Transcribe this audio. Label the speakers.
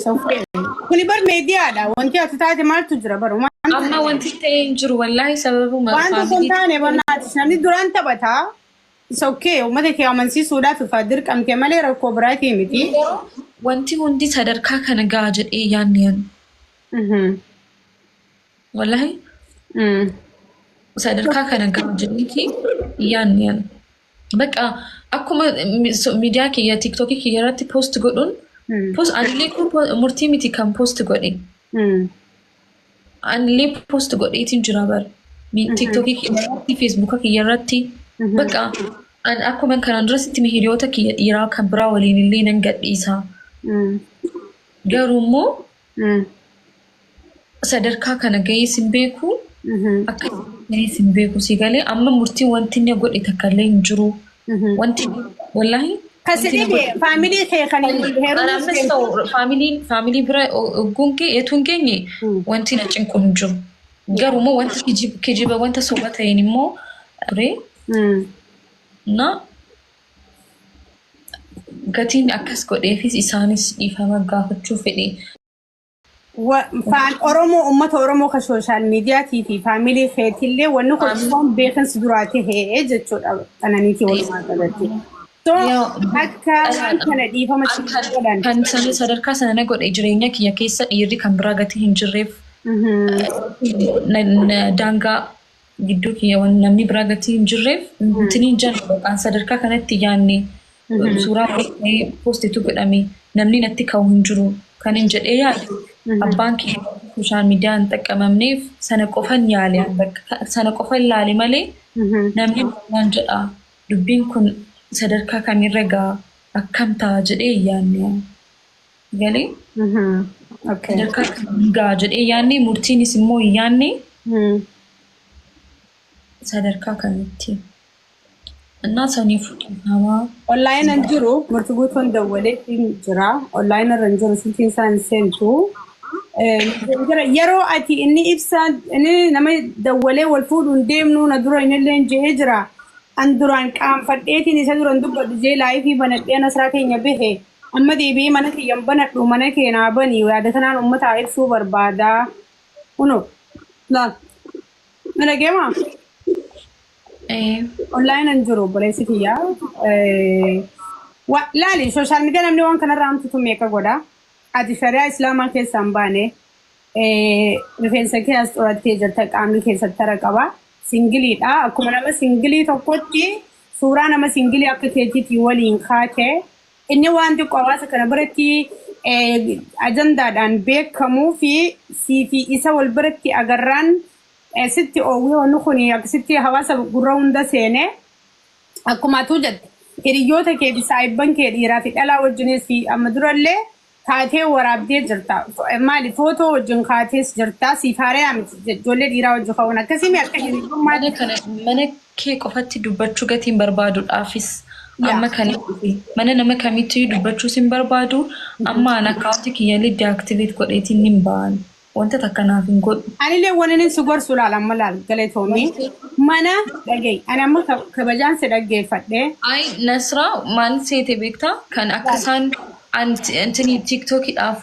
Speaker 1: Isa okay. Kuni bar meediyaadha. Wanti ati taate maaltu jira bar?
Speaker 2: Amma wanti ta'e hin jiru wallaahi sababuma
Speaker 1: Waan tokko hin
Speaker 2: faamilii
Speaker 1: taane barnaati. Namni duraan taphataa. Isa okay. Uummata kee amansiisuudhaaf ifa dirqamte malee rakkoo biraatii miti.
Speaker 2: Garuu wanti hundi sadarkaa kana ga'a jedhee yaanni ani. Wallaahi sadarkaa kana ga'a jedheeti yaanni ani. Bakka akkuma miidiyaa kiyya TikTokii kiyya irratti post godhuun post anillee kun murtii miti kan post godhe. Anillee post godheetiin jira bara. TikTokii kiyya irratti, Facebooka kiyya irratti bakka an akkuma kanaan dura sitti hiriyoota kiyya dhiiraa kan biraa waliin illee nan gadhiisa. Garuu immoo sadarkaa kana gahee sin beeku, akka gahee sin beeku si galee amma murtiin wanti inni godhe takka illee hin jiru. Wanti wallaahi
Speaker 1: Kasi dhibe faamilii kee kan heerumuuf
Speaker 2: Anaafis
Speaker 1: deemtu.
Speaker 2: ta'u faamilii bira ogguun kee etuun geenye wanti na cinqu hin jiru. Garuu immoo wanta kijiba wanta soba ta'een immoo ture na gatiin akkas godheefis isaanis dhiifama gaafachuu fedhe.
Speaker 1: Faan Oromoo uummata Oromoo kan social miidiyaatii fi faamilii keetillee wanni kun osoo beekan si duraa tahee jechuudha qananiitii walumaa galatti. So akka waan kana dhiifama si godhan.
Speaker 2: Kan sana sadarkaa sana na godhe jireenya kiyya keessa dhiirri kan biraa gatii hin jirreef daangaa gidduu kiyya waan namni biraa gatii hin jirreef intiniin jala baqaan sadarkaa kanatti yaanne suuraa postitu godhame namni natti ka'u hin jiru kan hin jedhee yaade abbaan kiyya social media hin xaqqabamneef sana qofan yaale bakka sana qofan laale malee namni waan jedha dubbiin kun sadarkaa kamirra gaa akkam ta'a jedhee hin yaadne galee sadarkaa kam gaa jedhee yaadne murtiinis immoo hin yaadne sadarkaa kamitti innaa saniif dhiifamaa.
Speaker 1: Online hin jiru murtii guutuun dawwalee jira. Online irra hin jiru silkiin isaa hin seentu. Jira yeroo ati inni ibsaa inni nama dawwalee wal fuudhuun deemnu na dura inni illee je'ee jira. An duraan qaanfadheetiin isa duran dubbadhu jee live banadhee nasraa keenya bahe. Amma deebi'ee mana kiyyan banadhu mana keenaa bani yaada kanaan uummataa ibsuu barbaada. Kuno laal. Mana geemaa? Online hin jiru obboleessi kiyya. Laali social media namni waan kanarraa hamtutu meeqa godha. Ati shari'aa islaamaa keessaa hin baane rifeensa kee as xurattee jirta qaamni keessatti tara qaba. Singleiidha. Akkuma nama single tokkotti suuraa nama single akka keetiitii waliin kaate inni waan xiqqoo hawaasa kana biratti ajandaadhaan beekamuu fi sii fi isa wal biratti agarraan sitti oowwee wanni kun akkasitti hawaasa gurra hunda seene akkuma atuu jette hiriyoota kee fi saayibban kee dhiiraa fi dhalaa wajjinis fi amma durallee kaatee waraabdee jirta. Maali footoo wajjin kaatees jirta siif haarayaa miti ijoollee dhiiraa wajjin ka'uun akkasii mi akka hiriyyummaatti.
Speaker 2: Mana kana mana kee qofatti dubbachuu gatiin barbaaduudhaafis amma kan dhufe mana nama kamittiyyuu dubbachuus hin barbaadu amma an akkaawuntii kiyyallee deactivate godheetiin hin ba'an wanta takka naaf hin godhu.
Speaker 1: Anillee waan inni si gorsu laal amma laal galatoomii mana dhaga'i ani amma kabajaan si dhaggeeffadhe.
Speaker 2: Ay Nasraa maal seete beektaa kan akka isaan intini TikTokiidhaaf